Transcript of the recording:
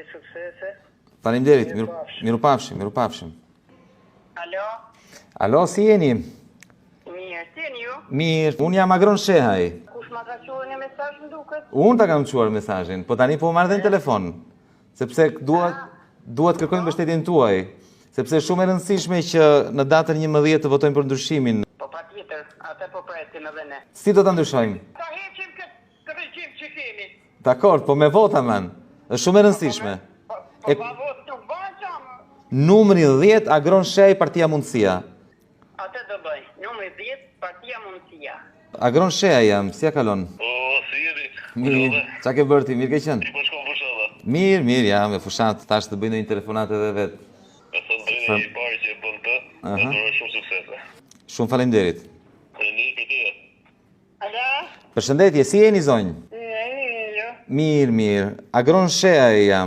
Uroj suksese. Faleminderit, miru, Mirupafshim. mirupafshim, mirupafshim. Alo, Alo, si jeni? mirë, si jeni ju? Mirë, unë jam Agron Shehaj. Kush ma ka çuar një mesazh më duket? Unë ta kam çuar mesazhin, po tani po marr dhe në telefon, sepse dua dua të kërkoj mbështetjen tuaj, sepse është shumë e rëndësishme që në datën 11 të votojmë për ndryshimin. Po patjetër, atë po presim edhe ne. Si do ta ndryshojmë? Ta heqim këtë regjim që kemi. Dakor, po me vota man. Është shumë e rëndësishme. Po, po E- pa votë nuk bëhet gjë. më. Numri 10 Agron Shehaj Partia Mundësia. Atë do bëj. Numri 10, Partia Mundësia. Agron Shehaj jam, si ja kalon? O, si jeni? Mirë, çka ke bërë ti? Mirë ke qenë? Po shkon fushata. Mirë, mirë, jam me fushat, tash të bëj ndonjë telefonat edhe vet. E thënë drejtën i pari që e bën të, e Aha. uroj shumë suksese. Shumë faleminderit. Faleminderit për ty. Alo? Përshëndetje, si jeni zonjë? Mirë, ju. Mirë, mirë. Agron Shehaj jam.